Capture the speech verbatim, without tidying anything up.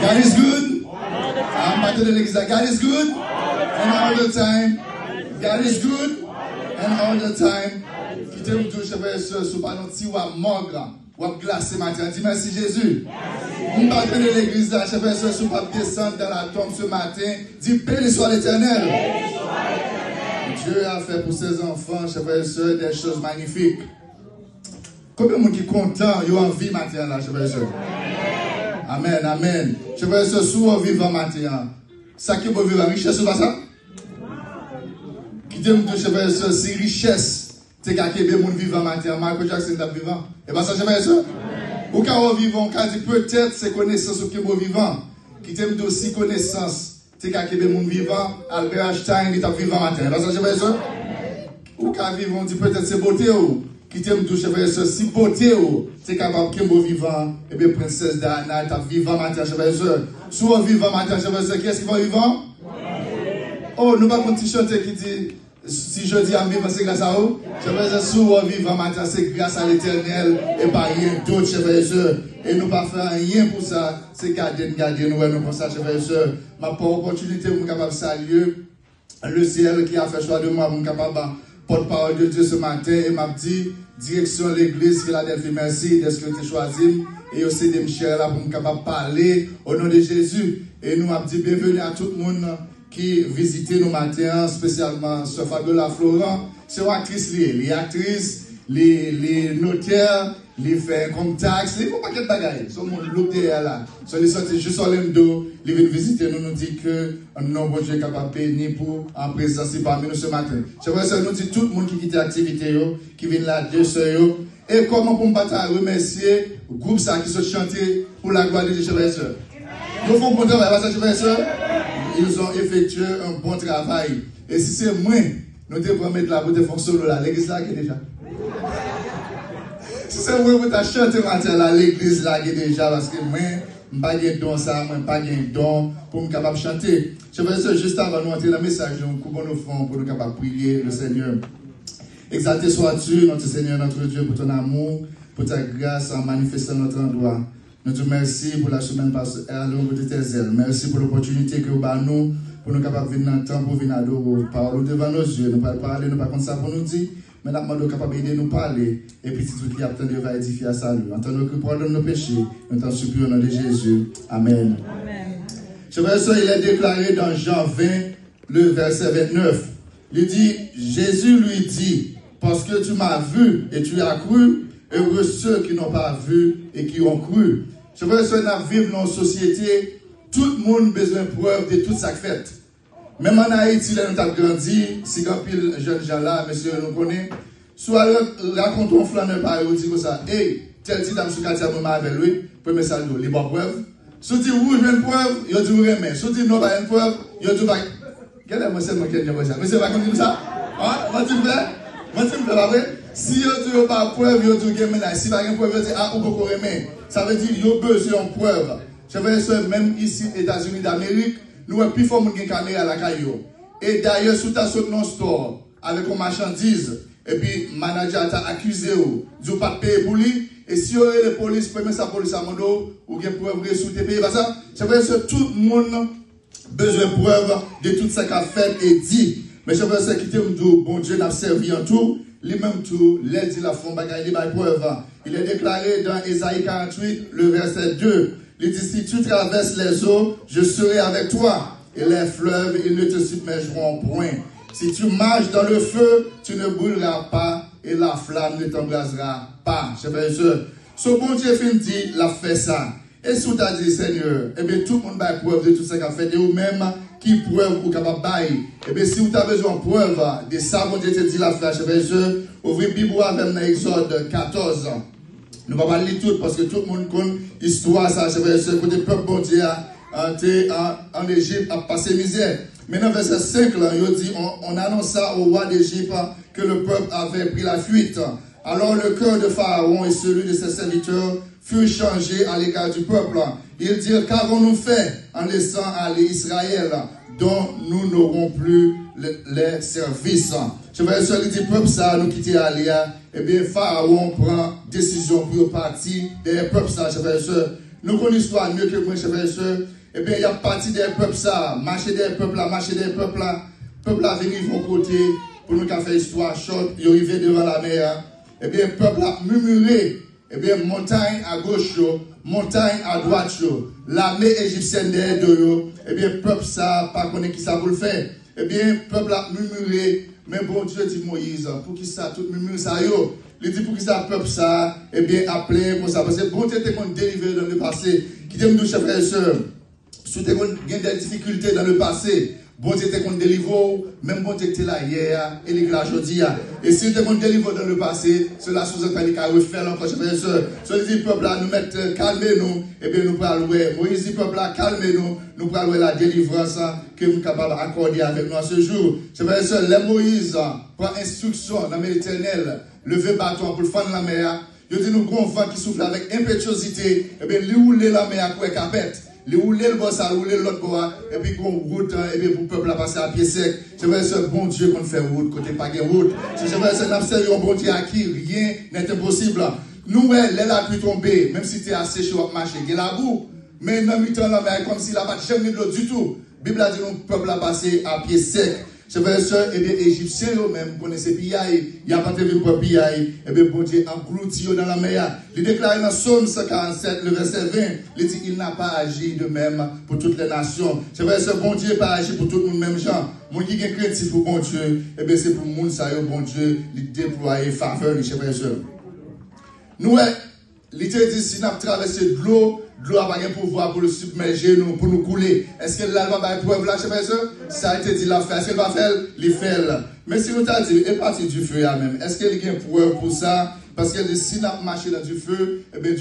God is good. Ah, m pa tande legliz la. God is good. And all the time. God is good. And all the time. Kite m di w, chè frè e sè, si w pa nan tiwa mòg, w ap glase maten an. Di mèsi, Jezi. M pa tande legliz la, chè frè e sè, si w p ap desann dans la tombe ce matin, di, béni soit l'Éternel. Dieu a fait pour ses enfants, chè frè e sè, des choses magnifiques. Konbyen moun ki kontan, yo anvi maten an la, chè frè e sè? Amèn, amèn. Chè frè e sè, si w vivan maten an, sa ki bon vivan, richès ou pa sa? Kite m di w, chè frè e sè, si richès te ka kenbe moun vivan maten an, Michael Jackson t ap vivan. E pa sa, chè frè e sè? Ou ka wè w vivan, ou ka di, petèt se konesans ou kenbe w vivan. Kite m di w, si konesans te ka kenbe moun vivan, Albert Einstein, li t ap vivan maten. E pa sa, chè frè e sè? Ou ka vivan, ou di, petèt se bote w. Kite m di w, chè frè e sè, si bote w te kapab kenbe w vivan, ebyen, Prensès Diana t ap vivan maten an, chè frè e sè. Si w vivan maten an, chè frè e sè, kiyès ki fè w vivan? Oh, nou pa konn ti chante ki di, si jodi a m vivan, se gras a ou. Chè frè e sè, si w vivan maten an, se gras a Letènèl, e pa ryen dòt, chè frè e sè. E nou pa fè anyen pou sa, se gade n gade n wè nou konsa, chè frè e sè. M ap pran opòtinite pou m kapab salye le ciel qui a fait choix de moi pou m kapab pòtpawòl de Dye ce matin, e m ap di direksyon legliz Filadèlfi mèsi dèske yo te chwazi m e yo sede m chè la pou m kapab pale o non de Jezi. E nou ap di byenveni a tout moun ki vizite nou maten an, espesyalman sè Fabiola Florent. Se yon aktris li ye, li aktris, li, li notè, li fè income tax, li fè yon pakèt bagay. Se yon moun louk dèyè la. So, li sòti jis Orlando, li vin vizite nou, nou di ke non Bondye kapab beni pou an prezans li pami nou ce matin. Chè frè e sè, nou di tout moun ki kite aktivite yo, ki vin la de sè yo. E kòman pou m pa ta remèsye gwoup sa ki sot chante pour la gloire de Dieu, chè frè e sè? Yo fè yon bon travay, pa sa, chè frè e sè? Ils ont effectué un bon travail. E si se mwen, nou te pran met la pou te fè yon solo la, legliz lage deja. Si se mwen pou ta chante maten la, legliz lage deja, paske mwen, m pa gen don sa, mwen pa gen don pou m kapab chante. Chè frè e sè, jis avan nou antre nan mesaj nou, kou bon nou fè pou nou kapab priye le Seigneur. Exalté sois-tu, notre Seigneur, notre Dieu, pour ton amour, pour ta grâce en manifestant notre endroit. Nou di w mèsi pou la semèn pase a, louange tes ailes. Mèsi pou lopòtinite ke w ba nou pou nou kapab vin nan tanp ou, vin adore w. Pawòl ou devan nos yeux, nou pral pale, nou pa konn sa pou nou di, men n ap mande w kapab ede nou pale. E pitit ou ki ap tande yo va edifye a sali. Entends-nous qui pardonne nos péchés, nous t'en supplions au nom de Jésus. Amen. Amen. Chè frè e sè, il est déclaré dans Jean vingt, le verset vingt-neuf, li di, Jésus lui dit, parce que tu m'as vu et tu as cru, heureux ceux qui n'ont pas vu et qui ont cru. Chè frè e sè, n ap viv nan yon sosyete, tout moun bezwen prèv de tout sa k fèt. Menm ann Ayiti, lè nou t ap grandi, si gen anpil jèn jan la, mesye yo, nou konnen, si w al rakonte yon flannè parèy ou, di konsa, ey, tèl ti dam sou katye a, mwen avè l, wi, premye sa l di w, li ba w prèv. Si w di wi, jwenn prèv, yo di w renmen. Si w di non, pa jwenn prèv, yo di w pa. Genlè mwen sèlman ki jwenn konsa. Mesye pa konn di m sa? An? Manti m fè? Manti m fè, pa vre? Si yo di yo ba w prèv, yo di w gen mennaj. Si pa gen prèv, yo di, a, ou poko renmen. Sa vle di, yo bezwen yon prèv. Chè frè e sè, menm isit Etazini Damerik, nou wè pifò moun gen kamera lakay yo. E dayè, si w ta sot nan yon store avèk yon machandiz, epi manadjè a ta akize w, di w pa t peye pou li, e si yo rele polis, premye sa polis la mande w, ou gen prèv resi w te peye, pa sa? Chè frè e sè, tout moun bezwen prèv de tout sa k ap fèt e di. Men chè frè e sè, kite m di w, Bondye n ap sèvi an tou, li menm tou, lè l di l ap fè yon bagay, li bay prèv. Il est déclaré dans Ésaïe quarante-huit, le verset deux, li di, si tu traverses les eaux, je serai avec toi, et les fleuves, ils ne te submergeront point. Si tu marches dans le feu, tu ne brûleras pas, et la flamme ne t'embrasera pas. Chè frè e sè, so Bondye fin di l ap fè sa. E si w ta di, Senyè, ebyen, tout moun bay prèv de tout sa k ap fèt, e ou menm, ki prèv ou kapab bay? Ebyen, si w ta bezwen yon prèv de sa Bondye te di l ap fè a, chè frè e sè, ouvri Bib ou avè m nan Egzòd katòz. Nou pa pral li tout, paske tout moun konn istwa sa, chè frè e sè, kote pèp Bondye a, a, te an, an Ejip ap pase mizè. Men nan vèsè senk lan, yo di, on, on annonça au roi d'Égypte que le peuple avait pris la fuite. Alors le cœur de Pharaon et celui de ses serviteurs furent changés à l'égard du peuple. Ils dirent, qu'avons-nous fait en laissant aller Israël, dont nous n'aurons plus le- les services? Chè frè e sè, li di pèp sa a nou kite ale a, ebyen, Farawon pran desizyon pou yo pati dèyè pèp sa a, chè frè e sè. Nou konn istwa mye ke mwen, chè frè e sè. Ebyen, y ap pati dèyè pèp sa a, mache dèyè pèp la, mache dèyè pèp la. Pèp la vin rive yon kote pou nou ka fè istwa chòt, yo rive devan lamè a. Ebyen, pèp la ap mimire. Ebyen, montay agoch yo, montay adwat yo, lame ejipsyèn dèyè do yo. Ebyen, pèp sa a pa konnen kisa pou l fè. Ebyen, pèp la ap mimire, men Bondye di Moyiz, poukisa tout mimir sa yo? Li di, poukisa pèp sa a, ebyen, ap plenyen konsa? Paske Bondye te konn delivre yo dans le passé. Kite m di w, chè frè e sè, si w te konn gen de difikilte dans le passé, Bondye te konn delivre w, menm Bondye ki te la yè a, e li ki la jodi a. E si l te konn delivre w dans le passé, cela sous-entend li ka refè l ankò, chè frè e sè. So, li di pèp la, nou mèt, euh, kalme nou, ebyen, nou pral wè. Moyiz di pèp la, kalme nou, nou pral wè la delivrans ke m kapab akòde avèk nou a se jou. Chè frè e sè, lè Moyiz pran enstriksyon nan men Letènèl, leve baton an pou l fann lanmè a, yo di nou gon van ki soufle avèk enpetyozite, ebyen, li woule lanmè a kou kapèt. Li woule l bò sa, li woule l lòt bò a, epi gon wout, ebyen, pou pèp la pase a pye sèk. Chè frè e sè, Bondye konn fè wout kote pa gen wout. Se, chè frè e sè, n ap sèvi yon Bondye a ki rien n'est impossible. Nou wè, lè lapli tonbe, menm si tè a seche, w ap mache, gen labou. Men nan mitan lanmè a, e kòmsi la pa t janm gen dlo ditou. Bib la di nou pèp la pase a pye sèk. Chè frè e sè, ebyen, Ejipsyen yo menm, konnen se piyay, y ap antre vin pran piyay, ebyen, Bondye anglouti yo nan lanmè a. Li deklare nan Sòm san karannsèt, le vèsè ven, li di, il n'a pas agi de même pour toutes les nations. Chè frè e sè, Bondye pa aji pou tout moun menm jan. Moun ki gen krentif pou Bondye, ebyen, se pou moun sa yo, Bondye, li deplwaye favè li, chè frè e sè. Nou wè, li te di, si n ap travèse dlo, dlo a pa gen pouvwa pou l sibmèje nou, pou nou koule. Èske l la, l pa bay prèv la, chè frè e sè? Sa l te di l ap fè, èske l pa fè l? Li fè l. Men si nou ta di, e pati dife a menm, èske li gen prèv pou sa? Paske l di, si n ap mache nan dife, ebyen,